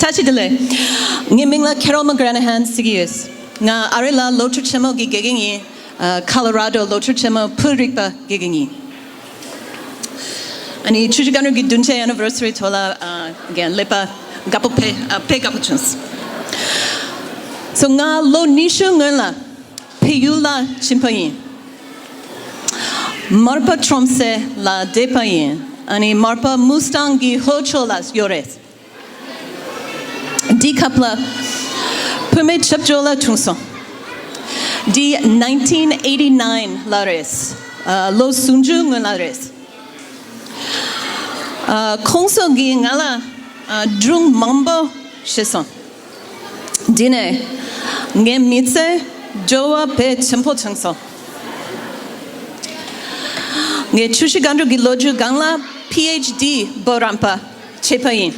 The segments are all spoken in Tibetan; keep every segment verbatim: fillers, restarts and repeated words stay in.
བཀྲ་ཤིས་བདེ་ལེགས། ངའི་མིང་ལ་Carol McGranahan ཟེར་གྱི་ཡོད། ང་ཨ་རི་ལ་ལོ་བཅུ་ཆེན་མོ་གི་དགེ་རྒན་ཡིན། ཨ། Colorado ལོ་བཅུ་ཆེན་མོ་བོད་རིག་པ་དགེ་རྒན་ཡིན། ཨ་ནི་ཆུ་བཞི་སྒང་དྲུག་གི་བདུན་ཅུའི་anniversary ཐོག་ལ། ཨ། རྒན་ལས་པ་དགའ་པོ་དཔེ། ཨ། དཔེ་དགའ་པོ་བྱུང་སོང་། སོ་ང་ལོ་ཉི་ཤུ་སྔོན་ལ་བལ་ཡུལ་ལ་ཕྱིན་པ་ཡིན། མར་པ་ཁྲོམ་སེ་ལ་བསྡད་པ་ཡིན། ཨ་ནི་མར་པ་མུ་སི་ཊང་གི་ལྷོ་ཕྱོགས་ལ་ཡོད་རེད། འདི་སྐབས་ལ་བུད་མེད་ཆབ་ཆོས་ལ་བྱུང་སོང་། འདི་nineteen eighty nine ལ་རེད། ཨ། ལོ་སུམ་ཅུ་སྔོན་ལ་རེད། ཨ། ཁོང་ཚོ་གིས་ང་ལ། ཨ། སྒྲུང་མང་པོ་བཤད་སོང་། འདི་ནས་ངའི་མི་ཚེ་འགྱུར་བ་དཔེ་ཆེན་པོ་བྱུང་སོང་། ངས་ཆུ་བཞི་སྒང་དྲུག་གི་ལོ་རྒྱུས་སྒང་ལ་PhD འབུམ་རམས་པ་བྱས་པ་ཡིན།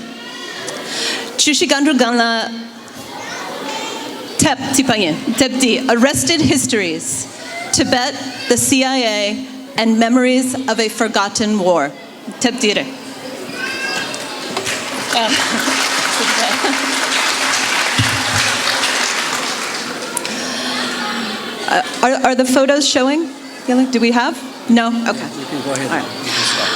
ཆུ་བཞི་སྒང་དྲུག་སྒང་ལ་དེབ་བྲིས་པ་ཡིན། དེབ་འདི། Arrested Histories, Tibet, the CIA, and Memories of a Forgotten War. དེབ་འདི་རེད། Uh, are, are the photos showing? Yellow? Do we have? No? Okay. You can go ahead. All right. You can stop.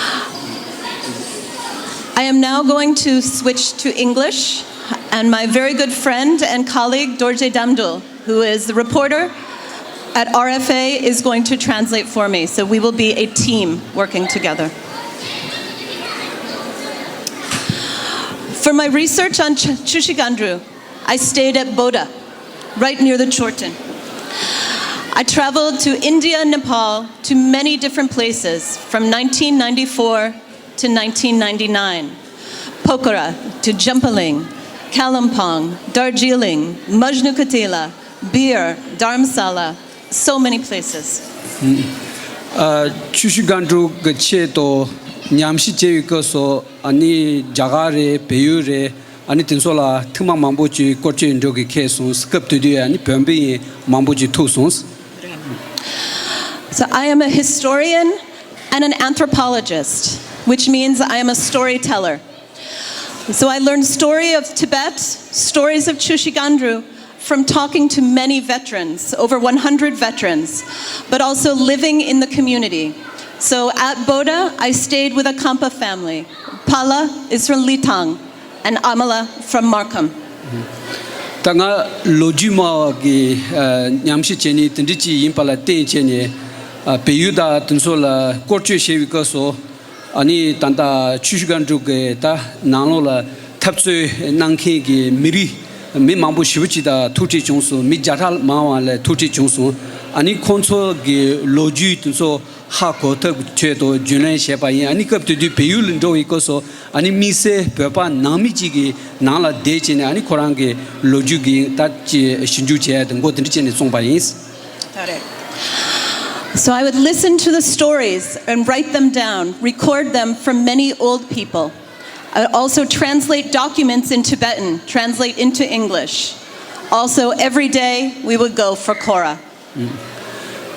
I am now going to switch to English, and my very good friend and colleague, Dorje Damdul, who is the reporter at RFA, is going to translate for me. So we will be a team working together. For my research on Ch- Chushigandru, I stayed at Boda, right near the Chorten. I traveled to India, Nepal, to many different places from nineteen ninety-four to nineteen ninety-nine. Pokhara to Jampaling, Kalimpong, Darjeeling, Majnu Katila, Beer, Dharamsala, so many places. ཨ། ཆུ་བཞི་སྒང་དྲུག་གི་ཆེད་དུ་ཉམས་ཞིབ་བྱས་པའི་སྐབས་སུ། ཨ་ནི་རྒྱ་གར་རེད། བལ་ཡུལ་རེད། ཨ་ནི་དེ་ཚོ་ལ་ཐེངས་མ་མང་པོ་ཅིག་སྐོར་སྐྱོད་འགྲོ་གི་ཁེལ་སོང་། སྐབས་དེ་དུས་ཨ་ནི་བོད་པ་ཡང་མང་པོ་ཅིག་ཐུག་སོང་། So I am a historian and an anthropologist, which means I am a storyteller. So I learned story of Tibet, stories of Chushigandru, from talking to many veterans, over one hundred veterans, but also living in the community. So at Boda, I stayed with a Khampa family, Pala is from Litang, and Amala from Markham. ད་ང་ལོ་རྒྱུས་སྨྲ་བ་གི། ཨ། ཉམས་ཞིབ་བྱས་ནས་དེ་འདྲ་ཅིག་ཡིན་པ་ལ་བརྟེན་བྱས་ནས། ཨ། བལ་ཡུལ་དང་དེ་ཚོ་ལ་སྐོར་སྐྱོད་བྱས་པའི་སྐབས་སུ། ཨ་ནི་ད་ལྟ་ཆུ་བཞི་སྒང་དྲུག་གི་ད་ནང་ལོགས་ལ་འཐབ་རྩོད་གནང་མཁན་གྱི་མི་རིགས། མི་མང་པོ་ཞེ་པོ་ཅིག་དང་ཐུག་འཕྲད་བྱུང་སོང་། མི་བརྒྱ་ཕྲག་མང་བ་ལ་ཐུག་འཕྲད་བྱུང་སོང་། ཨ་ནི་ཁོང་ཚོ་གི་ལོ་རྒྱུས་དེ་ཚོ་ཧ་གོ་ཐབས་ཀྱི་ཆེད་དུ་རྒྱུས་ལོན་བྱས་པ་ཡིན། ཨ་ནི་སྐབས་དེ་དུས་བལ་ཡུལ་ལ་འགྲོ་བའི་སྐབས་སུ། ཨ་ནི་དམིགས་བསལ་བོད་པ་ནང་མི་གཅིག་གི་ནང་ལ་བསྡད་བྱས་ནས། ཨ་ནི་ཁོ་རང་གི་ལོ་རྒྱུས་ཀྱི་ད་ཅི་ཞིབ་འཇུག་བྱས་ཏེ་འགོ་དེ་འདྲ་བྱས་ནས་བཙུགས་པ་ཡིན། ད་རེད། So I would listen to the stories and write them down, record them from many old people. I would also translate documents in Tibetan, translate into English. Also, every day we would go for Kora.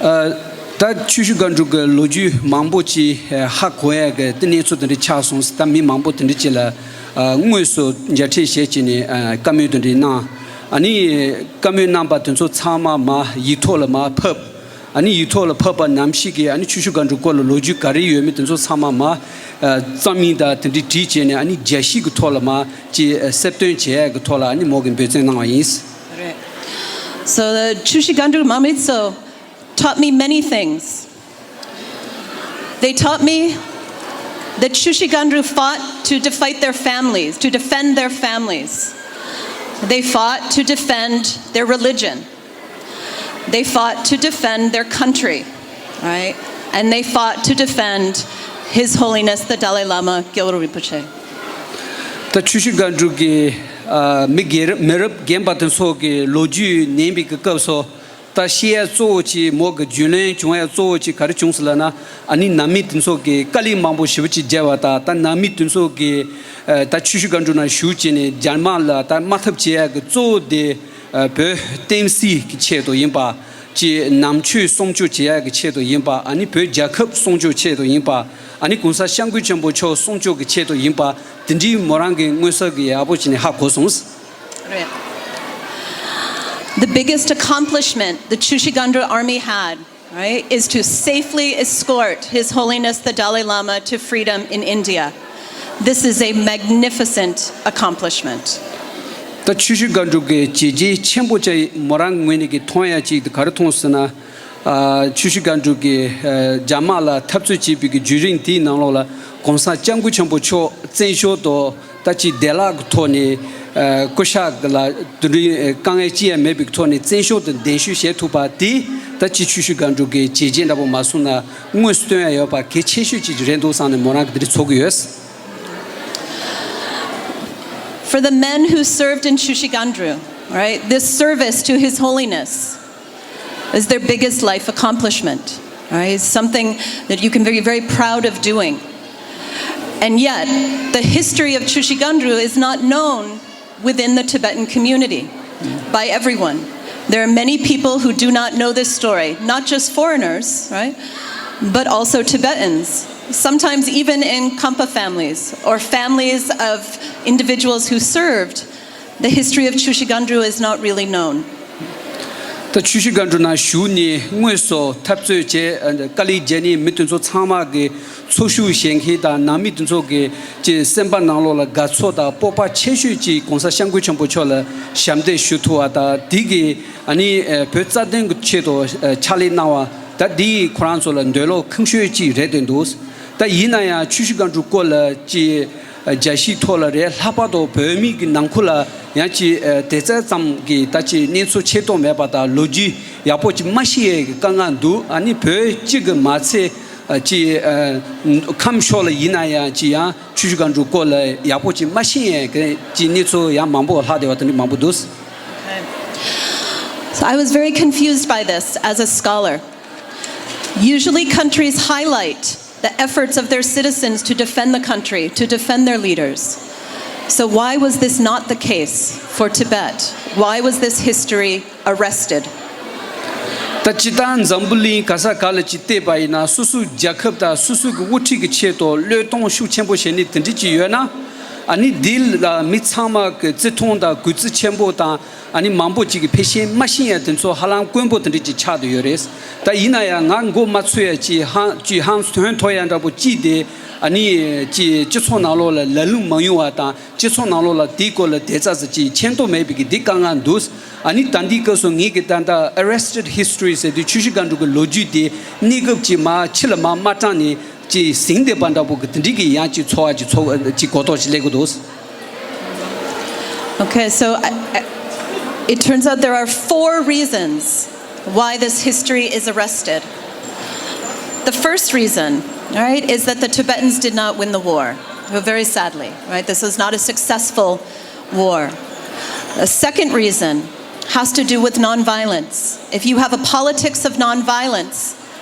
ཨ། ད་ཆུ་བཞི་སྒང་དྲུག་གི་ལོ་རྒྱུས་མང་པོ་ཅིག་ཧ་གོ་ཡ་གི་དེ་གནས་ཚུལ་དེ་འདྲ་ཆགས་སོང་། ད་མི་མང་པོ་དེ་འདྲ་ཅིག་ལ། ཨ། དངོས་སུ་མཇལ་འཕྲད་བྱས་བྱས་ནས། ཨ། བཀའ་མོལ་དེ་འདྲ་གནང་། ཨ་ནི་བཀའ་མོལ་གནང་པ་དེ་ཚོ་ཚང་མ་མར་ཡིག་ཐོག་ལ་མར་ཕབ། ཨ་ནི་ཡིག་ཐོག་ལ་ཕབ་པ་ནང་བཞིན་གྱི། ཨ་ནི་ཆུ་བཞི་སྒང་དྲུག་སྐོར་ལ་ལོ་རྒྱུས་ག་རེ་ཡོད་མེད་དེ་ཚོ་ཚང་མ་མར། ཨ། རྩོམ་ཡིག་དང་དེ་འདྲ་བྲིས་བྱས་ནས། ཨ་ནི་རྒྱལ་སྤྱི་གི་ཐོག་ལ་མར་ཅིག་གསལ་སྟོན་བྱེད་ཡ་གི་ཐོག་ལ། ཨ་ནི་མོ་གིས་འབད་བརྩོན་གནང་བ་ཡིན། རེད། So the Chushi Gandru Mamitso taught me many things. They taught me that Chushi Gandru fought to defend their families, to defend their families. They fought to defend their religion. They fought to defend their country, right? And they fought to defend His Holiness the Dalai Lama Gyalwara Rinpoche. ད་ཆུ་བཞི་སྒང་དྲུག་གི། ཨ། མི་རྒན་རབས། མི་རབས་རྒན་པ་དེ་ཚོ་གི་ལོ་རྒྱུས་ཉན་པའི་གི་སྐབས་སུ། ད་བཤད་ཡ་གཙོ་བོ་ཅིག་མོ་གི་རྒྱུས་ལོན་བྱུང་ཡ་གཙོ་བོ་ཅིག་ག་རེ་བྱུང་སོང་ལབ་ན། ཨ་ནི་ནང་མི་དེ་ཚོ་གིས་དཀའ་ལས་མང་པོ་ཞེ་པོ་ཅིག་བརྒྱབ་པ་དང་། ད་ནང་མི་དེ་ཚོ་གིས། ཨ། ད་ཆུ་བཞི་སྒང་དྲུག་ནང་ཞུགས་བྱས་ནས་རྒྱ་དམར་ལ་ད་དམའ་འཐབ་བྱེད་ཡ་གི་གཙོ་བོ་དེ། ཨ། བོད་བསྟན་སྲིད་ཀྱི་ཆེད་དུ་ཡིན་པ། ཅིག་ནང་ཆོས་སྲུང་སྐྱོབ་བྱེད་ཡ་གི་ཆེད་དུ་ཡིན་པ། ཨ་ནི་བོད་རྒྱལ་ཁབ་སྲུང་སྐྱོབ་ཆེད་དུ་ཡིན་པ། ཨ་ནི་གོང་ས་སྐྱབས་མགོན་ཆེན་པོ་མཆོག་གསུང་ཆོས་ཀྱི་ཆེད་དུ་ཡིན་པ་དེ་འདྲའི་མོ་རང་གི་མངོན་གསལ་གྱི་ཡག་པོ་བྱས་ནས་ཧ་གོ་སོང་། The biggest accomplishment the Chushigandru army had, right, is to safely escort His Holiness the Dalai Lama to freedom in India. This is a magnificent accomplishment. ད་ཆུ་ཤུར་སྒང་དྲུག་གི་བྱས་རྗེས་ཆེན་པོ་ཅིག་མོ་རང་ངོས་ནས་ཀྱི་མཐོང་ཡ་ཅིག་དེ་ག་རེ་མཐོང་ཟེར་ན། ཨ་ཆུ་ཤུར་སྒང་དྲུག་གིས་ཨ་རྒྱ་དམག་ལ་འཐབ་རྩོད་བྱས་པའི་གི་བརྒྱུད་རིམ་དེའི་ནང་ལོགས་ལ་གོང་ས་སྐྱབས་མགོན་ཆེན་པོ་མཆོག་བཙན་བྱོལ་དུ་ད་ཅིག་བདེ་བླག་གི་ཐོག་ནས་ཨ་སྐུ་ཞབས་ལ་དེ་འདྲའི་དཀའ་ངལ་ཅི་ཡང་མེད་པའི་ཐོག་ནས་བཙན་བྱོལ་དུ་གདན་ཞུ་བྱས་ཐུབ་པ་དེ་ད་ཅིག་ཆུ་ཤུར་སྒང་དྲུག་གི་བྱས་རྗེས་འདྲ་པོ་མ་སོང་ན་དངོས་སུ་སྟོན་ཡ་ཡོད་པ་གལ་ཆེ་ཤོས་ཅིག་རེད་འདུག་བསམ་ནས་མོ་རང་གི་དེ་འདྲ་ཚོར་གི་ཡོད། For the men who served in Chushigandru, right, this service to His Holiness is their biggest life accomplishment, right? It's something that you can be very proud of doing. And yet, the history of Chushigandru is not known within the Tibetan community by everyone. There are many people who do not know this story, not just foreigners, right? But also Tibetans. Sometimes, even in Khampa families or families of individuals who served, the history of Chushigandru is not really known. ད་ཆུ་ཤུར་སྒང་དྲུག་ནང་བཞུགས་ནས་དངོས་སུ་འཐབ་རྩོད་བྱས་དཀའ་ལས་བརྒྱབ་ནས་མི་དེ་ཚོ་ཚང་མ་གི་འཚོ་བཞུགས་བྱེད་མཁན་དང་ནང་མི་དེ་ཚོ་གི་ཅིག་སེམས་པ་ནང་ལོགས་ལ་དགའ་ཚོར་དང་སྤོབས་པ་ཆེ་ཤོས་ཅིག་གོང་ས་སྐྱབས་མགོན་ཆེན་པོ་མཆོག་ལ་ཞབས་འདེགས་ཞུ་ཐུབ་པ་དང་དེ་གི་ཨ་ནི་བོད་རྩ་དོན་གྱི་ཆེད་དུ་ཕྱག་ལས་གནང་བ་ད་དེ་ཁོ་རང་ཚོ་ལ་འདོད་བློ་ཁེངས་ཤོས་ཅིག་རེད་དེ་འདུག་ད་ཡིན་ན་ཡང་ཆུ་ཤུར་སྒང་དྲུག་སྐོར་ལ་ཅིག་རྒྱལ་སྤྱིའི་ཐོག་ལ་རེད། ལྷག་པར་དུ་བོད་མི་གི་ནང་ཁུལ་ལ་ཡང་ཅིག་དེ་ཙམ་གྱི་ད་ཅིག་གནས་ཚུལ་ཆེ་མཐོང་མེད་པ་དང་ལོ་རྒྱུས་ཡག་པོ་ཅིག་མ་ཤེས་ཡས་ཀྱི་དཀའ་ངལ་འདུག་ཨ་ནི་བོད་གཅིག་གི་མ་ཚད་ཅིག་ཁམས་ཕྱོགས་ལ་ཡིན་ན་ཡང་ཅིག་ཡང་ཆུ་ཤུར་སྒང་དྲུག་སྐོར་ལ་ཡག་པོ་ཅིག་མ་ཤེས་ཡས་ཀྱི་ཅིག་གནས་ཚུལ་ཡང་མང་པོ་ལྷག་བསྡད་པ་དེ་འདྲ་མང་པོ་འདུག So I was very confused by this as a scholar. Usually, countries highlight the efforts of their citizens to defend the country, to defend their leaders. So, why was this not the case for Tibet? Why was this history arrested? ད་སྤྱིར་བཏང་འཛམ་བུ་གླིང་ག་ས་ག་ལ་ཅིག་བལྟས་པ་ཡིན་ན་སོ་སོའི་རྒྱལ་ཁབ་དང་སོ་སོའི་གི་དབུ་ཁྲིད་ཀྱི་ཆེད་དུ་བློས་གཏོང་ཤུགས་ཆེན་པོ་བྱས་ནས་དེ་འདྲ་ཅིག་ཡོད་ན། ཨ་ནི་འདི་ལ་མི་ཚང་མ་གི་བརྩི་མཐོང་དང་གུས་བརྩི་ཆེན་པོ་དང་། ཨ་ནི་མང་པོ་ཅིག་གིས་ཕལ་ཆེར་མ་ཤེས་ཡ་དེ་ཚོ་ཧ་ལམ་དཀོན་པོ་དེ་འདྲ་ཅིག་ཆགས་བསྡད་ཡོད་རེད། ད་ཡིན་ན་ཡང་ང་མགོ་མ་ཚོས་ཡ་ཅིག་ཧང་ཅིག་ཧང་སྟོན་ཐོག་ཡ་འདྲ་པོ་ཅིག་དེ་ཨ་ནི་ཅིག་སྤྱི་ཚོགས་ནང་ལོགས་ལ་ལ་ལུང་མ་ཡོང་བ་དང་སྤྱི་ཚོགས་ནང་ལོགས་ལ་དེའི་སྐོར་ལ་དེ་ཙམ་ཟིག་ཅིག་མཁྱེན་རྟོགས་མེད་པའི་གི་དེ་དཀའ་ངལ་འདུག་ཨ་ནི་ད་འདི་སྐབས་སུ་ངེད་ཀྱི་ད་ལྟ་Arrested History ཟེར་དུས་ཆུ་ཤུར་སྒང་དྲུག་གི་ལོ་རྒྱུས་དེ་གནས་སྐབས་ཅིག་མ་ཕྱི་ལ་མ་མ་དྲངས་ནས། ཅིག་ཟིན་བསྡད་པ་འདྲ་པོ་གི་དེ་འདྲའི་གི་ཡང་ཅིག་ཚོར་བ་ཅིག་ཚོར་ཅིག་གོ་རྟོགས་ཅིག་སླེབས་ཀྱི་འདུག Okay, so I, I, it turns out there are four reasons why this history is arrested. The first reason, right, is that the Tibetans did not win the war. Very sadly, right? This was not a successful war. The second reason has to do with nonviolence. If you have a politics of nonviolence,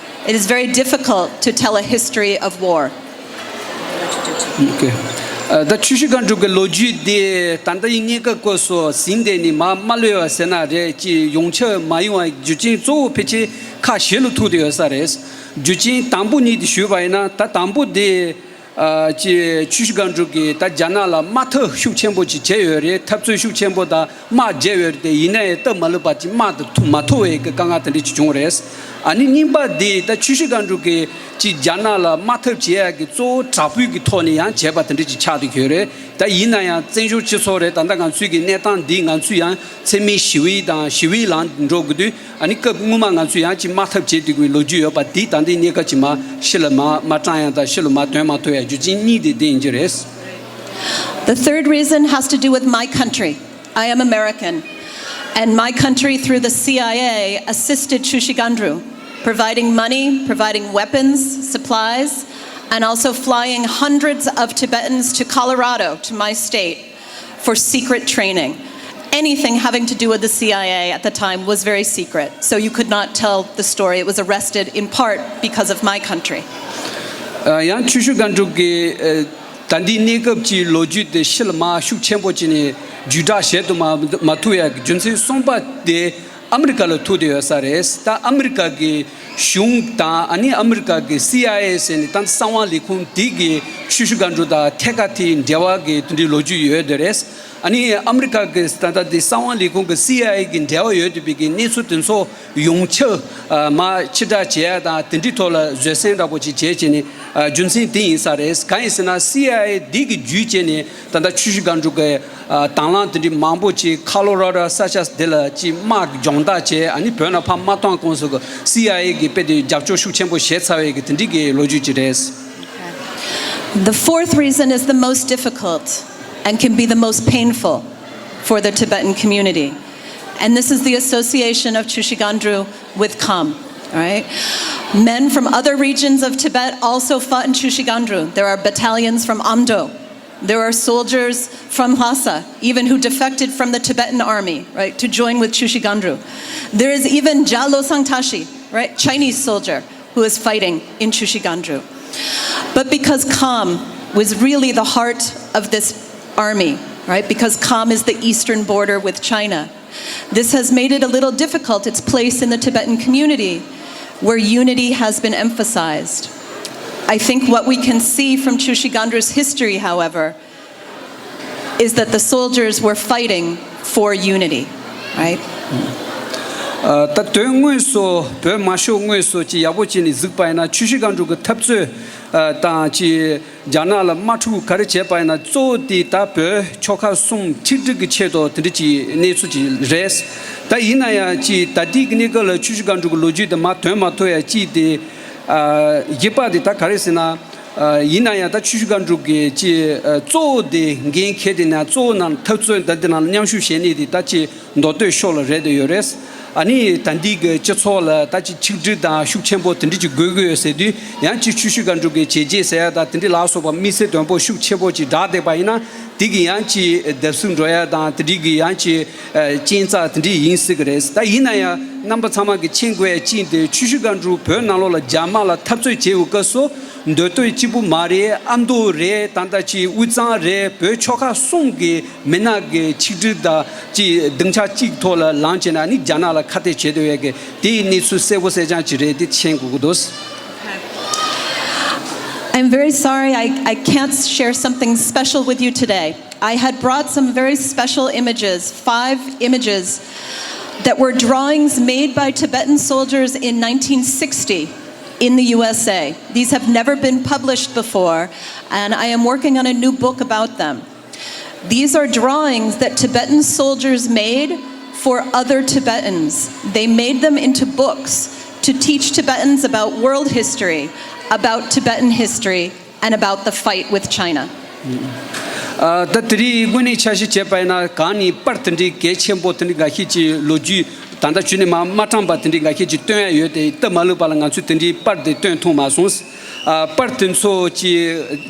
it is very difficult to tell a history of war. Okay. ད་ཆུ་ཤུར་སྒང་དྲུག་གི་ལོ་རྒྱུས་དེ་ད་ལྟ་ཡིན་གནས་སྐབས་སྐབས་སུ་ཟིན་བསྡད་ནས་མར་མ་ལུས་པ་ཟེར་ན་རེད་ཅེས་ཡོངས་ཁྱབ་མ་ཡོང་བའི་རྒྱུ་རྐྱེན་གཙོ་བོ་ཕལ་ཆེར་ཁག་བཞི་ལ་ཐུག་བསྡད་ཡོད་ས་རེད། རྒྱུ་རྐྱེན་དང་པོ་གཉིས་དེ་ཞུས་པ་ཡིན་ན་ད་དང་པོ་དེ། ཨ་ཅེ་ཆུ་ཤུར་སྒང་དྲུག་གིས་ད་རྒྱ་ནག་ལ་དམག་འཐབ་ཤུགས་ཆེན་པོ་ཅིག་བྱས་ཡོད་རེད། འཐབ་རྩོད་ཤུགས་ཆེན་པོ་དང་དམག་བརྒྱབ་ཡོད་རེད་དེ་ཡིན་ན་ཡང་སྟབས་མ་ལེགས་པ་ཅིག་དམག་དེ་ཐུ་མ་ཐུབ་པའི་གི་དཀའ་ངལ་དེ་འདྲ་ཅིག་བྱུང་རེད། ཨ་ནི་གཉིས་པ་དེ་ད་ཆུ་ཤུར་སྒང་དྲུག་གིས་ཅིག་རྒྱ་ནག་ལ་དམག་འཐབ་བྱེད་ཡག་གི་གཙོ་བོ་དྲག་པོའི་གི་ཐོག་ནས་ཡང་བྱས་པ་དེ་འདྲ་ཅིག་ཆགས་བསྡད་ཡོད་རེད། ད་ཡིན་ན་ཡང་བཙན་བྱོལ་སྤྱི་ཚོགས་རེད། ད་ལྟ་ང་ཚོའི་གི་གནས་སྟངས་འདི་ང་ཚོས་ཡང་འཚེ་མེད་ཞི་བའི་དང་ཞི་བའི་ལམ་འགྲོ་དགོས་དུས། ཨ་ནི་སྐབས་སྔོན་མ་ང་ཚོས་ཡང་ཅིག་དམག་འཐབ་བྱེད་དུས་ཀྱི་ལོ་རྒྱུས་ཡོད་པ་འདི་ད་ལྟའི་གནས་སྐབས་ཅིག་མ་ཕྱི་ལ་མ་མ་དྲངས་ཡ་དང་ཕྱི་ལ་མ་འདོན་མ་ཐུབ་ཡ་རྒྱུ་རྐྱེན་གཉིས་དེ་འདི་ཡིན་གྱི་རེད། The third reason has to do with my country. I am American, and my country, through the C I A, assisted Chushigandru, providing money, providing weapons, supplies, and also flying hundreds of Tibetans to Colorado, to my state, for secret training. Anything having to do with the C I A at the time was very secret, so you could not tell the story. It was arrested in part because of my country. ཡང་ཆུ་ཤུར་སྒང་དྲུག་གིས་ད་ལྟའི་གནས་སྐབས་ཀྱི་ལོ་རྒྱུས་དེ་ཕྱི་ལ་མ་ཤུགས་ཆེན་པོ་བྱས་ནས་བརྒྱུད་བསྒྲགས་བྱེད་དུ་མ་མ་ཐུབ་ཡ་གི་རྒྱུ་མཚན་གསུམ་པ་དེ། ཨ་མི་རི་ཀ་ལ་ཐུག་བསྡད་ཡོད་ས་རེད། ད་ཨ་མི་རི་ཀ་གི་གཞུང་དང་ཨ་ནི་ཨ་མི་རི་ཀ་གི་སི་ཨའི་ཨེ་ཟེར་ནས་ད་གསང་བ་ལས་ཁུངས་དེ་གི་ཆུ་ཤུར་སྒང་དྲུག་དང་ཐད་ཀར་དེའི་འབྲེལ་བ་གི་དེ་འདྲའི་ལོ་རྒྱུས་ཡོད་དེ་རེད། ཨ་ནི་ཨ་མི་རི་ཀ་གི་ད་ལྟ་དེ་གསང་བ་ལས་ཁུངས་གི་སི་ཨའི་ཨེ་གི་འབྲེལ་བ་ཡོད་དེ་བའི་གི་གནས་ཚུལ་དེ་ཚོ་ཡོངས་ཁྱབ་མར་ཕྱིར་བསྒྲགས་བྱེད་ཡ་དང་དེ་འདྲའི་ཐོག་ལ་བཟོད་བསྲན་འདྲ་པོ་ཅིག་བྱས་བྱས་ནས་རྒྱུ་མཚན་དེ་ཡིན་ས་རེད། གང་ཡིན་ཟེར་ན་སི་ཨའི་ཨེ་དེ་གི་བརྒྱུད་བྱས་ནས། ད་ལྟ་ཆུ་ཤུར་སྒང་དྲུག་གི་ཨ་དང་བླངས་དེ་འདྲའི་མང་པོ་ཅིག་ཁ་ལོ་ར་ཌོ་ས་ཆ་དེ་ལ་ཅིག་དམག་སྦྱོང་བརྡར་བྱས། ཨ་ནི་བོད་ནང་ཕར་མ་གཏོང་གོང་སུ་གི་སི་ཨའི་ཨེ་གི་དཔེ་དེ་རྒྱབ་སྐྱོར་ཤུགས་ཆེན་པོ་བྱས་ཚར་བའི་གི་དེ་འདྲའི་གི་ལོ་རྒྱུས་ཅིག་རེད། The fourth reason is the most difficult and can be the most painful for the Tibetan community. And this is the association of Chushigandru with Kham, right? Men from other regions of Tibet also fought in Chushigandru. There are battalions from Amdo. There are soldiers from Lhasa, even who defected from the Tibetan army, right, to join with Chushigandru. There is even Jalo Sangtashi, right, Chinese soldier who is fighting in Chushigandru. But because Kham was really the heart of this army, right, because Kham is the eastern border with China, this has made it a little difficult, its place in the Tibetan community, where unity has been emphasized. I think what we can see from Chushigandru's history, however, is that the soldiers were fighting for unity, right? ད་དོན་དངོས་སུ་བོད་དམར་ཤོག་དངོས་སུ་ཅིག་ཡག་པོ་བྱས་ནས་གཟིགས་པ་ཡིན་ན་ཆུ་ཤུར་སྒང་དྲུག་གི་འཐབ་རྩོད་དང་ཅིག་རྒྱ་ནག་ལ་དམག་འཁྲུག་ག་རེ་བྱས་པ་ཡིན་ན་གཙོ་བོ་དེ་ད་བོད་ཆོལ་ཁ་གསུམ་ཆིག་སྒྲིལ་གྱི་ཆེད་དུ་དེ་འདྲ་ཅིག་གནས་ཚུལ་ཅིག་རེད། ད་ཡིན་ན་ཡང་ཅིག་ད་ལྟའི་གནས་སྐབས་ལ་ཆུ་ཤུར་སྒང་དྲུག་གི་ལོ་རྒྱུས་དེ་མར་དོན་མ་ཐོན་ཡ་ཅིག་དེ་ཨ་གཞི་པ་དེ་ད་ག་རེ་ཟེར་ན། ཨ་ཡིན་ན་ཡང་ད་ཆུ་ཤུར་སྒང་དྲུག་གི་ཅིག་ཨ་གཙོ་བོ་དེ་འགན་འཁྱེར་དེ་ན་གཙོ་བོ་ནང་འཐབ་རྩོད་ད་དེ་ནང་མཉམ་ཞུགས་བྱེད་ནི་དེ་ད་ཅིག་མདོ་སྟོད་ཕྱོགས་ལ་རེད་དེ་ཡོད་རེད། ཨ་ནི་ད་འདི་གི་སྤྱི་ཚོགས་ལ་ད་ཅིག་ཆིག་སྒྲིལ་དང་ཤུགས་ཆེན་པོ་དེ་འདྲ་ཅིག་དགོས་ཀྱི་ཡོད་ཟེར་དུས་ཡང་ཅིག་ཆུ་ཤུར་སྒང་དྲུག་གི་བྱས་རྗེས་ཟེར་ཡ་ད་དེ་འདྲ་ལ་སོགས་པ་དམིགས་བསལ་དོན་པོ་ཤུགས་ཆེ་པོ་ཅིག་བསྒྲགས་བསྡད་པ་ཡིན་ན་དེ་གི་ཡང་ཅིག་བརྡབ་གསིག་འགྲོ་ཡ་དང་དེ་འདྲ་གི་ཡང་ཅིག་ཨ་རྐྱེན་རྩ་དེ་འདྲ་ཡིན་སྲིད་ཀྱི་རེད། ད་ཡིན་ན་ཡང་རྣམ་པ་ཚང་མ་གི་མཁྱེན་དགོས་ཡ་གཅིག་དེ་ཆུ་ཤུར་སྒང་དྲུག་བོད་ནང་ལོགས་ལ་རྒྱ་དམག་ལ་འཐབ་རྩོད་བྱེད་པའི་སྐབས་སུ་མདོ་སྟོད་གཅིག་པུ་མ་རེད། ཨ་མདོ་རེད། ད་ལྟ་ཅིག་དབུས་གཙང་རེད། བོད་ཆོལ་ཁ་གསུམ་གི་མི་སྣ་གི་ཆིག་སྒྲིལ་དང་ཅིག་སྡིངས་ཆ་གཅིག་ཐོག་ལ་ལངས་བྱས་ན་ནི་རྒྱ་ནག་ལ་ཁ་གཏད་བྱེད་འདོད་ཡ་གི་དེའི་གནས་ཚུལ་གསལ་པོ་གསལ་རྐྱང་ཅིག་རེད། དེ་མཁྱེན་དགོས་ཀྱི་འདུག I'm very sorry, I, I can't share something special with you today. I had brought some very special images, five images that were drawings made by Tibetan soldiers in nineteen sixty in the U S A. These have never been published before, and I am working on a new book about them. These are drawings that Tibetan soldiers made for other Tibetans. They made them into books to teach Tibetans about world history, about Tibetan history, and about the fight with China. ད་དེ་རིང་དངོས་གནས་འཆར་གཞི་བྱས་པ་ཡིན་ན་གང་ནས་པར་དེ་འདྲའི་གལ་ཆེན་པོ་དེ་འདྲའི་འགའ་ཤས་ཀྱི་ལོ་རྒྱུས་ད་ལྟ་བྱུང་ནས་མ་མ་དྲངས་པ་དེ་འདྲའི་འགའ་ཤས་ཀྱི་སྟོན་ཡ་ཡོད་དེ་སྟབས་མ་ལེགས་པ་ལ་ང་ཚོས་དེ་འདྲའི་པར་དེ་སྟོན་ཐུབ་མ་སོང་། ཨ་པར་དེ་ཚོ་ཀྱི་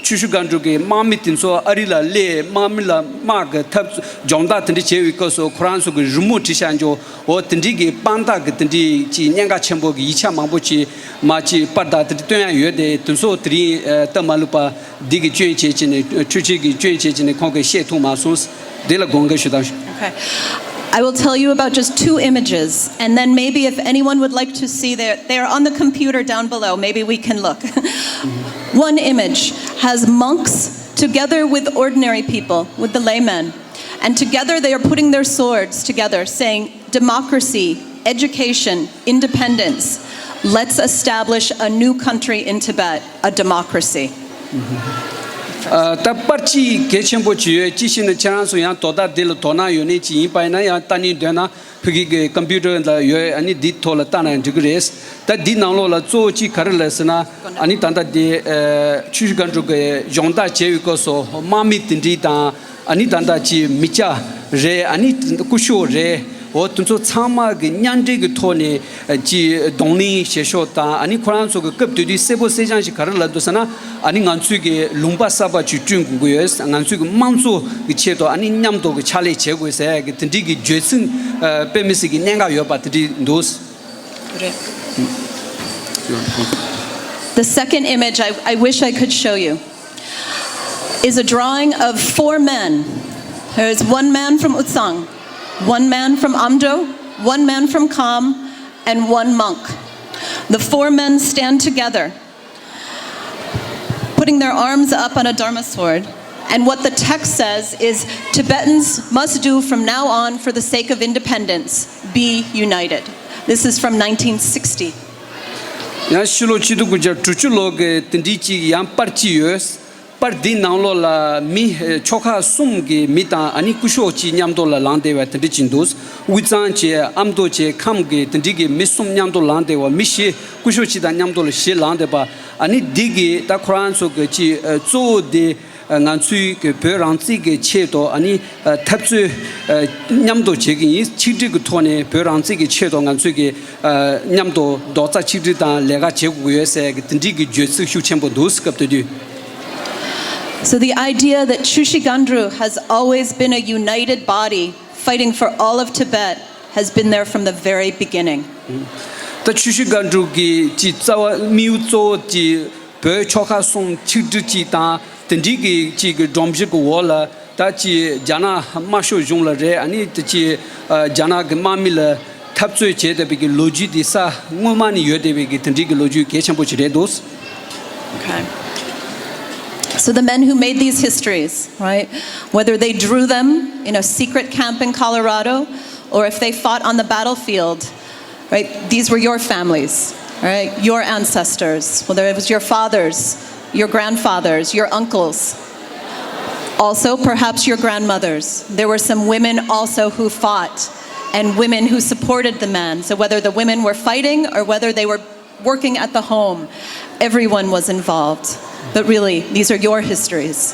ཆུ་ཤུར་སྒང་དྲུག་གི་དམག་མི་དེ་ཚོ་ཨ་རི་ལ་སླེབས། དམག་མི་ལ་དམག་གི་འཐབ་སྦྱོང་བརྡར་དེ་འདྲ་བྱས་པའི་སྐབས་སུ་ཁོ་རང་ཚོ་གི་རི་མོ་བྲིས་བཞག་འཇོག་འོ་དེ་འདྲའི་གི་དཔང་རྟགས་ཀྱི་དེ་འདྲའི་ཀྱི་གནད་འགག་ཆེན་པོ་གི་ཡིག་ཆ་མང་པོ་ཅིག་མ་ཅིག་པར་དང་དེ་འདྲ་སྟོན་ཡ་ཡོད་དེ་དེ་ཚོ་དེ་རིང་ཨ་སྟབས་མ་ལེགས་པ་འདི་གི་སྐྱོན་བྱས་བྱས་ནས་འཕྲུལ་ཆས་ཀྱི་སྐྱོན་བྱས་བྱས་ནས་ཁོང་གིས་བཤད་ཐུབ་མ་སོང་། དེ་ལ་དགོངས་དག་ཞུ་དང་། Okay. I will tell you about just two images, and then maybe if anyone would like to see, they're, they're on the computer down below. Maybe we can look. One image has monks together with ordinary people, with the laymen. And together they are putting their swords together, saying, "Democracy, education, independence. Let's establish a new country in Tibet, a democracy." ཨ་ད་པར་གཅིག་གལ་ཆེན་པོ་ཅིག་ཡོད། ཅི་ཞིག་ནི་ཁྱེད་རང་ཚོ་ཡང་དོ་བདག་འདི་ལ་དོ་སྣང་ཡོད་ནི་ཅིག་ཡིན་པ་ཡིན་ན་ཡང་ལྟ་ནི་འདོད་ན་ཕ་གི་གི་ཀམ་པུ་ཊར་ལ་ཡོད། ཨ་ནི་འདི་ཐོག་ལ་ལྟ་ན་འགྲིག་གི་རེད། ད་འདི་ནང་ལོགས་ལ་གཙོ་བོ་གཅིག་ག་རེ་ལབ་ཟེར་ན་ཨ་ནི་ད་ལྟ་འདི་ཨ་ཆུ་ཤུར་སྒང་དྲུག་གི་སྦྱོང་བརྡར་བྱས་པའི་སྐབས་སུ་དམག་མི་དེ་འདྲའི་དང་། ཨ་ནི་ད་ལྟ་ཅིག་མི་སྐྱ་རེད། ཨ་ནི་སྐུ་ཞབས་རེད། འོ་དེ་ཚོ་ཚང་མ་གི་མཉམ་འབྲེལ་གྱི་ཐོག་ནས་ཅིག་གདོང་ལེན་བྱེད་ཕྱོགས་དང་། ཨ་ནི་ཁོ་རང་ཚོ་གི་སྐབས་དེ་དུས་གསལ་པོ་གསལ་རྐྱང་ཞིག་ག་རེ་ལབ་འདུག་ཟེར་ན། ཨ་ནི་ང་ཚོས་གི་ལུང་པ་གསར་པ་ཅིག་བསྐྲུན་དགོས་ཀྱི་ཡོད། ང་ཚོས་གི་དམངས་གཙོ་གི་ཆེད་དུ་ཨ་ནི་མཉམ་དུ་གི་ཕྱག་ལས་བྱེད་དགོས་ཟེར་ཡ་གི་དེ་འདྲའི་གི་བརྗོད་ཚིག་དཔེ་མི་སྲིད་གི་གནད་འགག་ཡོད་པ་དེ་འདྲའི་འདུག The second image I, I wish I could show you is a drawing of four men. There is one man from Utsang, one man from Amdo, one man from Kham, and one monk. The four men stand together, putting their arms up on a Dharma sword. And what the text says is, Tibetans must do from now on for the sake of independence, be united. This is from nineteen sixty. ཡང་ཕྱི་ལོ་ཆིག་སྟོང་དགུ་བརྒྱ་དྲུག་ཅུ་ལོ་གི་དེ་འདྲའི་ཅིག་ཡང་པར་ཅིག་ཡོད། པར་འདི་ནང་ལོགས་ལ་མི་ཆོལ་ཁ་གསུམ་གྱི་མི་དང་ཨ་ནི་སྐུ་ཞབས་གཅིག་མཉམ་དུ་ལ་ལངས་བསྡད་པ་དེ་འདྲ་ཅིག་འདུག། དབུས་གཙང་བཅས་ཨ་མདོ་བཅས་ཁམས་ཀྱི་དེ་འདྲའི་གི་མི་གསུམ་མཉམ་དུ་ལངས་བསྡད་པ། མི་བཞི་སྐུ་ཞབས་གཅིག་དང་མཉམ་དུ་ལ་བཞི་ལངས་བསྡད་པ། ཨ་ནི་འདི་གི་ད་ཁོ་རང་ཚོ་གི་ཅིག་གཙོ་བོ་དེ་ང་ཚོའི་གི་བོད་རང་བཙན་གྱི་ཆེད་དུ་ཨ་ནི་འཐབ་རྩོད་མཉམ་དུ་བྱེད་ཀྱི་ཡིན། ཆིག་སྒྲིལ་གྱི་ཐོག་ནས་བོད་རང་བཙན་གྱི་ཆེད་དུ་ང་ཚོས་ཀྱི་མཉམ་དུ་རྡོག་རྩ་ཆིག་སྒྲིལ་དང་ལས་ཀ་བྱེད་དགོས་ཀྱི་ཡོད་ཟེར་གྱི་དེ་འདྲའི་གི་བརྗོད་ཚིག་ཤུགས་ཆེན་པོ་འདུག། སྐབས་དེ་དུས། So the idea that Chushi Gandru has always been a united body fighting for all of Tibet has been there from the very beginning. ད་ཆུ་ཤུ་སྒང་དྲུག་གི་ཅིག་རྩ་བ་དམིགས་ཡུལ་གཙོ་བོ་ཅིག་བོད་ཆོལ་ཁ་གསུམ་ཆིག་སྒྲིལ་ཅིག་དང་དེ་འདྲའི་གི་ཅིག་གི་སྒྲོམ་གཞི་གི་འོག་ལ་ད་ཅིག་རྒྱ་ནག་དམར་ཤོག་གཞུང་ལ་རེད། ཨ་ནི་ད་ཅིག་རྒྱ་ནག་གི་དམག་མི་ལ་འཐབ་རྩོད་བྱས་བསྡད་པའི་གི་ལོ་རྒྱུས་དེ་ས་སྔོན་མ་ནས་ཡོད་བསྡད་པའི་གི་དེ་འདྲའི་གི་ལོ་རྒྱུས་གལ་ཆེན་པོ་ཅིག་རེད་འདུག། Okay. So the men who made these histories, right, whether they drew them in a secret camp in Colorado or if they fought on the battlefield, right, these were your families, right, your ancestors, whether it was your fathers, your grandfathers, your uncles. Also, perhaps your grandmothers. There were some women also who fought and women who supported the men. So whether the women were fighting or whether they were working at the home, everyone was involved. But really, these are your histories.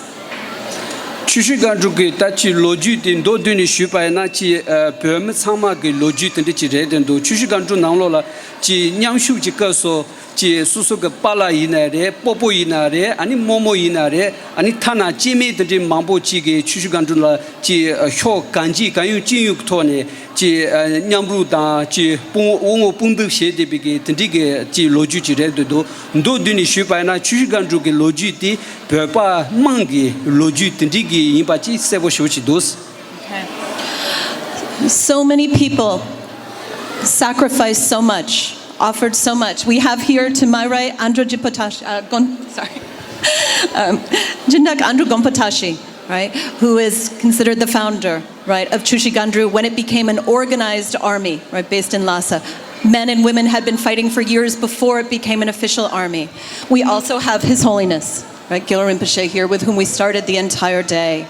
ཆུ་ཤུ་སྒང་དྲུག་གི་ད་ཅིག་ལོ་རྒྱུས་དེ་མདོར་བསྡུས་ནས་ཞུས་པ་ཡིན་ན་ཅིག་བོད་མི་ཚང་མ་གི་ལོ་རྒྱུས་དེ་འདྲ་ཅིག་རེད་དེ་འདུག། ཆུ་ཤུ་སྒང་དྲུག་ནང་ལོགས་ལ་ཅིག་མཉམ་ཞུགས་ཀྱི་སྐབས་སུ་ཅིག་སོ་སོ་གི་པཱ་ལགས་ཡིན་ན་རེད། སྤོ་བོ་ཡིན་ན་རེད། ཨ་ནི་རྨོ་མོ་ཡིན་ན་རེད། ཨ་ནི་ཐ་ན་སྐྱེ་དམན་དེ་འདྲའི་མང་པོ་ཅིག་གིས་ཆུ་ཤུ་སྒང་དྲུག་ལ་ཅིག་ཕྱོགས་གང་ཅི་གང་ཡོང་ཅི་ཡོང་གི་ཐོག་ནས་ཅིག་མཉམ་རུབ་དང་ཅིག་དཔུང་དབུ་ངོ་དཔུང་འདེགས་བྱས་བསྡད་པའི་གི་དེ་འདྲའི་གི་ཅིག་ལོ་རྒྱུས་ཅིག་རེད་འདུག། མདོར་བསྡུས་ནས་ཞུས་པ་ཡིན་ན་ཆུ་ཤུ་སྒང་དྲུག་གི་ལོ་རྒྱུས་དེ་བོད་པ་དམངས་ཀྱི་ལོ་རྒྱུས་དེ་འདྲའི་གི་ཡིན་པ་ཅིག་གསལ་པོ་ཞེ་པོ་ཅིག་འདུག། So many people sacrificed so much, offered so much. We have here to my right Andrew Jipatash, uh, Gon, sorry, um, Jindak Andrew Gompatashi, right, who is considered the founder, right, of Chushi Gandru when it became an organized army, right, based in Lhasa. Men and women had been fighting for years before it became an official army. We also have His Holiness, right, Gyalwar Rinpoche here, with whom we started the entire day.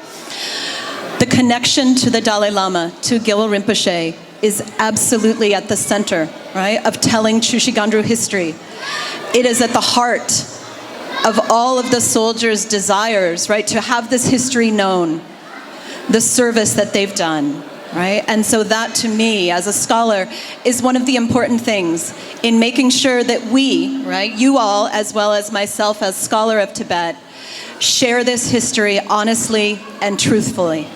The connection to the Dalai Lama, to Gyalwar Rinpoche, is absolutely at the center, right, of telling Chushi Gandru history. It is at the heart of all of the soldiers' desires, right, to have this history known, the service that they've done, right? And so that to me, as a scholar, is one of the important things in making sure that we, right, you all, as well as myself as scholar of Tibet, share this history honestly and truthfully.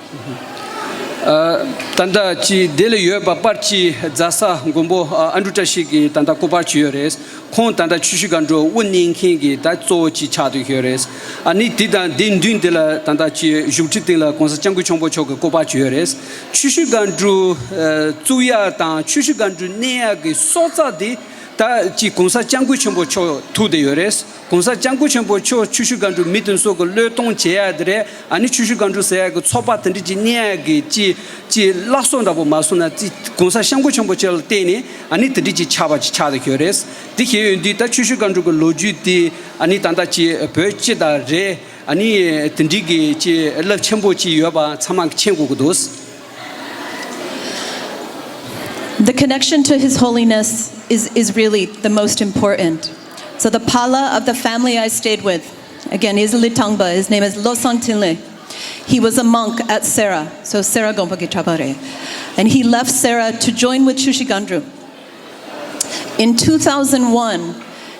ད་ལྟ་ཅིག་འདི་ལ་ཡོད་པ་པར་ཅིག་རྫ་ས་མགོན་པོ་ཨ་འབྲུག་བཀྲ་ཤིས་ཀྱི་ད་ལྟ་སྐུ་པར་ཅིག་ཡོད་རེད། ཁོང་ད་ལྟ་ཆུ་ཤུ་སྒང་དྲུག་དབུ་བརྙེས་མཁན་གྱི་ད་གཙོ་བོ་ཅིག་ཆགས་བསྡད་ཡོད་རེད། ཨ་ནི་འདི་དང་འདི་མདུན་འདི་ལ་ད་ལྟ་ཅིག་བཞུགས་ཁྲི་སྟེང་ལ་གོང་ས་སྐྱབས་མགོན་ཆེན་པོ་མཆོག་གི་སྐུ་པར་ཅིག་ཡོད་རེད། ཆུ་ཤུ་སྒང་དྲུག་བཙུགས་ཡག་དང་ཆུ་ཤུ་སྒང་དྲུག་གནས་ཡག་གི་སྲོག་རྩ་འདི་ད་ཅིག་གོང་ས་སྐྱབས་མགོན་ཆེན་པོ་མཆོག་ཐུག་བསྡད་ཡོད་རེད། གོང་ས་སྐྱབས་མགོན་ཆེན་པོ་མཆོག་ཆུ་ཤུ་སྒང་དྲུག་མི་དེ་ཚོ་གི་བློས་གཏོང་བྱེད་ཡག་དེ་རེད། ཨ་ནི་ཆུ་ཤུ་སྒང་དྲུག་ཟེར་ཡག་གི་ཚོགས་པ་དེ་འདྲ་ཅིག་གནས་ཡག་གི་ཅིག་ཅིག་བླ་སྲོག་འདྲ་པོ་མ་སོང་ན་ཅིག་གོང་ས་སྐྱབས་མགོན་ཆེན་པོ་མཆོག་ལ་བརྟེན་ནས་ཨ་ནི་དེ་འདྲ་ཅིག་ཆགས་པ་ཅིག་ཆགས་བསྡད་ཡོད་རེད། དེ་བྱས་ཡོད་དུས་ད་ཆུ་ཤུ་སྒང་དྲུག་གི་ལོ་རྒྱུས་དེ་ཨ་ནི་ད་ལྟ་ཅིག་བོད་སྤྱི་དང་རེད། ཨ་ནི་དེ་འདྲའི་གི་ཅིག་རླབས་ཆེན་པོ་ཅིག་ཡོད་པ་ཚང་མ་གིས་མཁྱེན་དགོས་ཀྱི་འདུག། The connection to His Holiness is, is really the most important. So the Pala of the family I stayed with, again, he's a Litangba, his name is Losang Tinle. He was a monk at Sera, so Sera Gompa ki chapare. And he left Sera to join with Chushi Gandru. In two thousand one,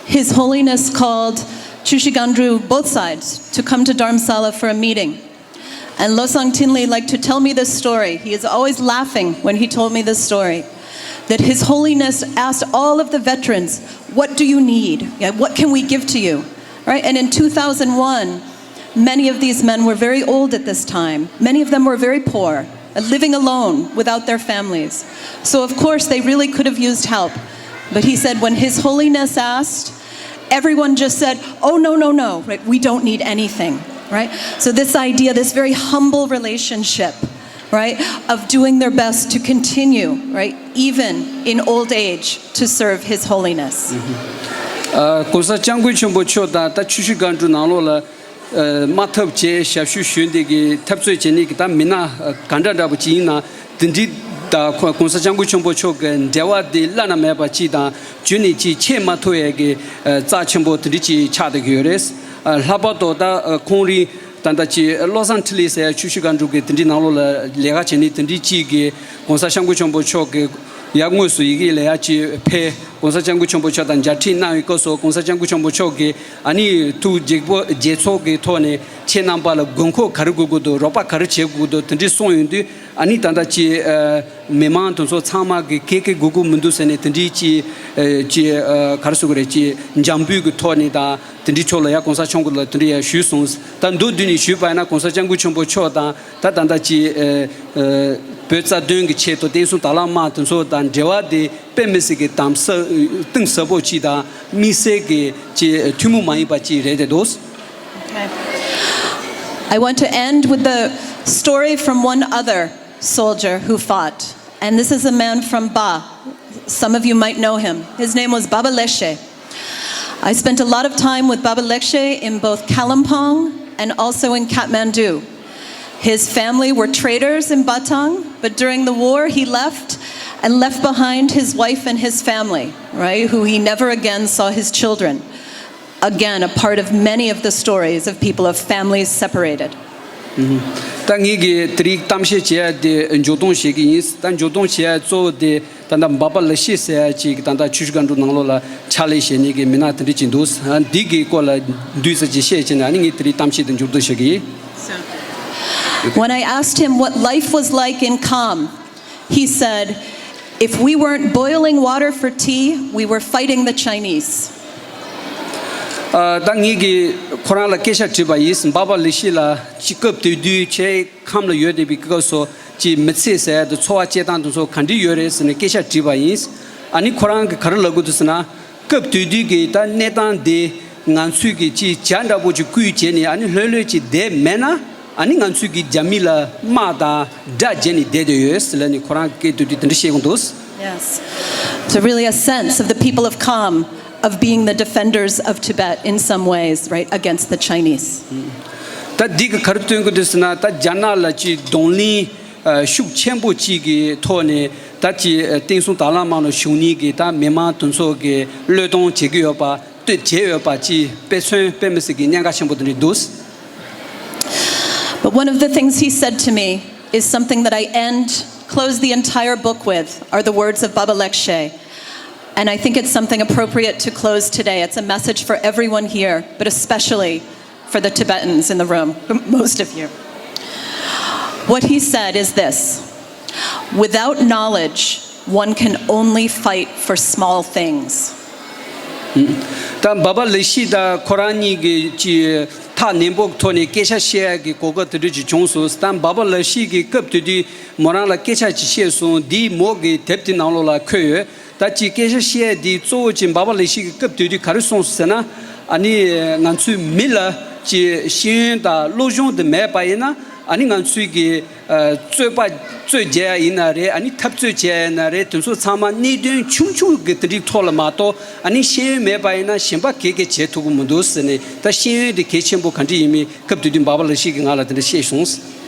His Holiness called Chushi Gandru, both sides, to come to Dharamsala for a meeting. And Losang Tinley liked to tell me this story. He is always laughing when he told me this story. That His Holiness asked all of the veterans, "What do you need? Yeah, what can we give to you?" Right? And in two thousand one, many of these men were very old at this time. Many of them were very poor. living alone without their families. So, of course, they really could have used help. But he said, when His Holiness asked, everyone just said, "Oh, no, no, no, right? We don't need anything," right? So, this idea, this very humble relationship, right, of doing their best to continue, right, even in old age, to serve His Holiness. ཨ། གོང་ས་སྐྱབས་མགོན་ཆེན་པོ་མཆོག་དང་ད་ཆུ་བཞི་སྒང་དྲུག་ནང་ལོགས་ལ་ཨ། དམག་འཐབ་བྱས་ཞབས་ཞུ་ཞུས་འདི་གི་འཐབ་རྩོད་བྱེད་ནི་གི་ད་མི་སྣ་ཨ། ག་འདྲ་འདྲ་པོ་ཅིག་ཡིན་ན་དེ་འདྲི་དང་གོང་ས་སྐྱབས་མགོན་ཆེན་པོ་མཆོག་གི་འབྲེལ་བ་དེ་བླ་ན་མེད་པ་ཅིག་དང་རྒྱུན་ནས་ཅིག་ཆད་མ་ཐུབ་ཡས་གི་ཨ། རྩ་ཆེན་པོ་དེ་འདྲི་ཅིག་ཆགས་བསྡད་ཀྱི་ཡོད་རེད། ཨ། ལྷག་པར་དུ་ད་ཨ། ཁོང་རིང་ད་ལྟ་ཅིག་ལོ་སང་ཐི་ལི་ཟེར་ཆུ་བཞི་སྒང་དྲུག་གི་དེ་འདྲི་ནང་ལོགས་ལ་ལས་ཀ་བྱེད་ནི་དེ་འདྲི་ཅིག་གི་གོང་ས་སྐྱབས་མགོན་ཆེན་པོ་མཆོག་གི་ཡར་དངོས་སུ་ཡི་གེ་ལ་ཡར་ཅིག་ཕེབས། གོང་ས་སྐྱབས་མགོན་ཆེན་པོ་མཆོག་དང་མཇལ་འཕྲད་གནང་བའི་སྐབས་སུ་གོང་ས་སྐྱབས་མགོན་ཆེན་པོ་མཆོག་གིས་ཨ་ནི་ཐུགས་དགྱེས་པོ་དགྱེས་ཚོར་གྱི་ཐོག་ནས་ཁྱེད་རྣམ་པ་ལ་དགོས་མཁོ་ག་རེ་དགོས་ཀྱི་འདུག་རོགས་པ་ག་རེ་བྱེད་དགོས་ཀྱི་འདུག་དེ་འདྲ་གསུངས་ཡོང་དུས་ཨ་ནི་ད་ལྟ་ཅིག་ཨ། མི་མང་དེ་ཚོ་ཚང་མ་གི་སྐད་སྐད་དགོས་ཀྱི་མི་འདུག་ཟེར་ནས་དེ་འདྲའི་ཅིག་ཨ། ཅིག་ཨ། ག་རེ་ཟེར་དགོས་རེད། ཅིག་འཇམ་པོའི་གི་ཐོག་ནས་དང་དེ་འདྲའི་ཕྱོགས་ལ་ཡ་གོང་ས་མཆོག་གི་ལ་དེ་འདྲ་ཡ་ཞུས་སོང་། ད་མདོར་བསྡུས་ནས་ཞུས་པ་ཡིན་ན་གོང་ས་སྐྱབས་མགོན་ཆེན་པོ་མཆོག་དང་ད་ད་ལྟ་ཅིག་ཨ། ཨ། བོད་རྩ་དོན་གྱི་ཆེད་དུ་བསྟན་སྲུང་དྭང་བླངས་དམག་དེ་ཚོ་དང་འབྲེལ་བ་དེ་དཔེ་མི་སྲིད་ཀྱི་དམ་ཟབ་གཏིང་ཟབ་པོ་ཅིག་དང་དམིགས་བསལ་གྱི་ཅིག་ཐུན་མོང་མ་ཡིན་པ་ཅིག་རེད་དེ་འདུག Okay. I want to end with the story from one other soldier who fought. And this is a man from Ba. Some of you might know him. His name was Baba Lekshe. I spent a lot of time with Baba Lekshe in both Kalimpong and also in Kathmandu. His family were traders in Batang, but during the war he left and left behind his wife and his family, right, who he never again saw his children. Again, a part of many of the stories of people of families separated. ད་ངེད་ཀྱི་དེ་རིང་གཏམ་བཤད་བྱེད་ཡ་དེ་མཇུག་སྡོམ་བྱེད་ཀྱི་ཡིན། ད་མཇུག་སྡོམ་བྱེད་ཡ་གཙོ་བོ་དེ་ད་ལྟ་འབའ་པ་ལི་ཤི་ཟེར་ཡ་ཅིག་ད་ལྟ་ཆུ་བཞི་སྒང་དྲུག་ནང་ལོགས་ལ་ཕྱག་ལས་བྱེད་ནི་གི་མི་སྣ་དེ་འདྲ་ཅིག་འདུག་འདི་གི་སྐོར་ལ་བསྡུས་ཙམ་ཅིག་བཤད་བྱས་ནས་ཨ་ནི་ངས་དེ་རིང་གཏམ་བཤད་དེ་མཇུག་སྡོམ་བྱེད་ཀྱི་ཡིན། When I asked him what life was like in Kham, he said, if we weren't boiling water for tea, we were fighting the Chinese. ཨ། ད་ངེད་ཀྱིས་ཁོ་རང་ལ་སྐད་ཆ་དྲིས་པ་ཡིན། འབའ་པ་ལི་ཤི་ལ་ཅི་སྐབས་དེ་དུས་ཁྱེད་ཁམས་ལ་ཡོད་བསྡད་པའི་སྐབས་སུ་ཅི་མི་ཚེ་ཟེར་ཡ་དང་འཚོ་བ་སྐྱེལ་སྟངས་དེ་ཚོ་ག་འདྲ་ཡོད་རེད་ཟེར་ནས་སྐད་ཆ་དྲིས་པ་ཡིན། ཨ་ནི་ཁོ་རང་གིས་ག་རེ་ལབ་ཀྱི་འདུག་ཟེར་ན། སྐབས་དེ་དུས་ཀྱི་ད་གནས་སྟངས་འདི་ང་ཚོས་ཀྱི་ཅི་བྱ་འདྲ་པོ་ཅིག་བསྐུལ་བྱས་ནས་ཨ་ནི་ལྷོད་ལྷོད་ཅིག་བསྡད་མེད་ན་ཨ་ནི་ང་ཚོས་ཀྱི་རྒྱ་མི་ལ་དམག་དང་དགྲ་བྱས་ནས་བསྡད་བསྡད་ཡོད་ཟེར་ལབ་ནས་ཁོ་རང་སྐད་དེ་དུས་དེ་འདྲ་བཤད་ཀྱི་འདུག Yes. So, really, a sense of the people of Kham of being the defenders of Tibet in some ways, right, against the Chinese. ད་འདི་གི་ག་རེ་སྟོན་གྱི་འདུག་ཟེར་ན། ད་རྒྱ་ནག་ལ་ཅིག་གདོང་ལེན་ཤུགས་ཆེན་པོ་ཅིག་གི་ཐོག་ནས་ད་ཅིག་བསྟན་སྲུང་དྭང་བླངས་དམག་ལ་ཞུགས་ནི་གི་ད་མི་མང་དེ་ཚོ་གི་བློས་གཏོང་བྱེད་ཀྱི་ཡོད་པ། གཏོད་བྱས་ཡོད་པ་ཅིག་དཔེ་མཚོན་དཔེ་མི་སྲིད་ཀྱི་གནད་འགག་ཆེན་པོ་དེ་འདྲ་འདུག But one of the things he said to me is something that I end, close the entire book with, are the words of Baba Lekshe. And I think it's something appropriate to close today. It's a message for everyone here, but especially for the Tibetans in the room, most of you. What he said is this: without knowledge, one can only fight for small things. ད་འབའ་པ་ལི་ཤི་དང་ཁོ་རང་གཉིས་ཀྱི་ཅི་ཐག་ཉེ་པོ་ཐོག་ནས་སྐད་ཆ་བཤད་ཡ་གི་གོ་སྐབས་དེ་འདྲ་ཅིག་བྱུང་སོང་། ད་འབའ་པ་ལི་ཤི་གི་སྐབས་དེ་དུས་མོ་རང་ལ་སྐད་ཆ་ཅིག་བཤད་སོང་། འདི་མོ་གི་དེབ་དེ་ནང་ལོགས་ལ་འཁོད་ཡོད། ད་ཅིག་སྐད་ཆ་བཤད་ཡ་འདི་གཙོ་བོ་ཅིག་འབའ་པ་ལི་ཤི་གི་སྐབས་དེ་དུས་ག་རེ་གསུངས་སོང་ཟེར་ན། ཨ་ནི་ང་ཚོའི་མི་ལ་ཅིག་ཤེས་ཡོན་དང་སློབ་སྦྱོང་དེ་མེད་པ་ཡིན་ན་ཨ་ནི་ང་ཚོའི་གི་རྩོད་པ་རྩོད་རྒྱག་ཡ་ཡིན་ན་རེད། ཨ་ནི་འཐབ་རྩོད་བྱེད་ཡ་ཡིན་ན་རེད། དེ་ཚོ་ཚང་མ་གནད་དོན་ཆུང་ཆུང་གི་དེ་འདྲའི་ཐོག་ལ་མ་གཏོགས་ཨ་ནི་ཤེས་ཡོན་མེད་པ་ཡིན་ན་གཞན་པ་ག་གེ་བྱེད་ཐུབ་ཀྱི་མི་འདུག་ཟེར་ནས། ད་ཤེས་ཡོན་དེ་གལ་ཆེན་པོ་ག་འདྲ་ཡིན་མིན་སྐབས་དེ་དུས་འབའ་པ་ལི་ཤི་གིས་ང་ལ་དེ་འདྲ་བཤད་སོང་།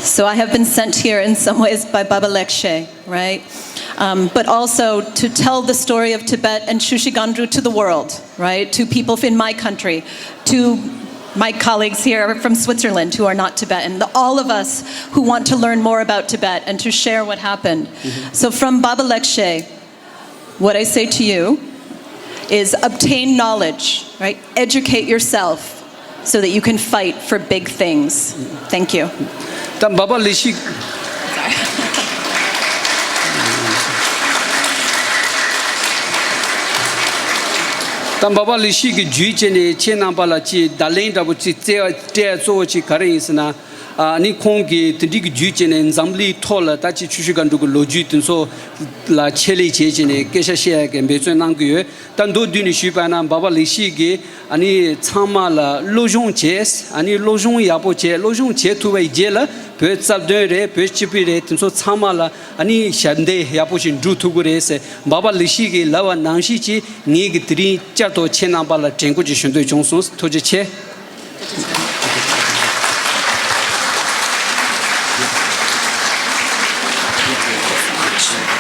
So I have been sent here in some ways by Baba Lekshe, right? Um, but also to tell the story of Tibet and Chushi Gangdruk to the world, right? To people in my country, to my colleagues here from Switzerland who are not Tibetan, the, all of us who want to learn more about Tibet and to share what happened. So from Baba Lekshe, what I say to you is obtain knowledge, right? Educate yourself so that you can fight for big things. Thank you. ད་འབའ་པ་ལི་ཤི། ད་འབའ་པ་ལི་ཤི་གི་བརྒྱུད་བྱས་ནས་ཁྱེད་རྣམ་པ་ལ་ཅིག་བརྡ་ལན་འདྲ་པོ་ཅིག་སྤྲད་སྤྲད་གཙོ་བོ་ཅིག་ག་རེ་ཡིན་ཟེར་ན། ཨ་ནི་ཁོང་གིས་དེ་འདྲའི་གི་བརྒྱུད་བྱས་ནས་འཛམ་གླིང་ཐོག་ལ་ད་ཅི་ཆུ་ཤུལ་སྒང་དྲུག་གི་ལོ་རྒྱུས་དེ་ཚོ་ལ་ཆེད་ལས་བྱས་བྱས་ནས་སྐད་ཆ་བཤད་ཡ་གི་འབད་བརྩོན་གནང་གི་ཡོད། ད་མདོར་བསྡུས་ནས་ཞུས་པ་ན་འབའ་པ་ལེགས་བཤད་ཀྱིས་ཨ་ནི་ཚང་མ་ལ་སློབ་སྦྱོང་བྱས། ཨ་ནི་སློབ་སྦྱོང་ཡག་པོ་བྱས། སློབ་སྦྱོང་བྱས་ཐུབ་པའི་རྗེས་ལ་བོད་རྩ་དོན་རེད། བོད་སྤྱི་པའི་རེད། དེ་ཚོ་ཚང་མ་ལ་ཨ་ནི་ཞབས་འདེགས་ཡག་པོ་ཞིག་སྒྲུབ་ཐུབ་ཀྱི་རེད་ཟེར་འབའ་པ་ལེགས་བཤད་ཀྱིས་ལབ་པ་ནང་བཞིན་གྱིས་ངེད་ཀྱིས་དེ་རིང་བསྐྱར་དུ་ཁྱེད་རྣམ་པ་ལ་དྲན་སྐུལ་ཅིག་ཞུ་འདོད་བྱུང་སོང་། ཐུགས་རྗེ་ཆེ།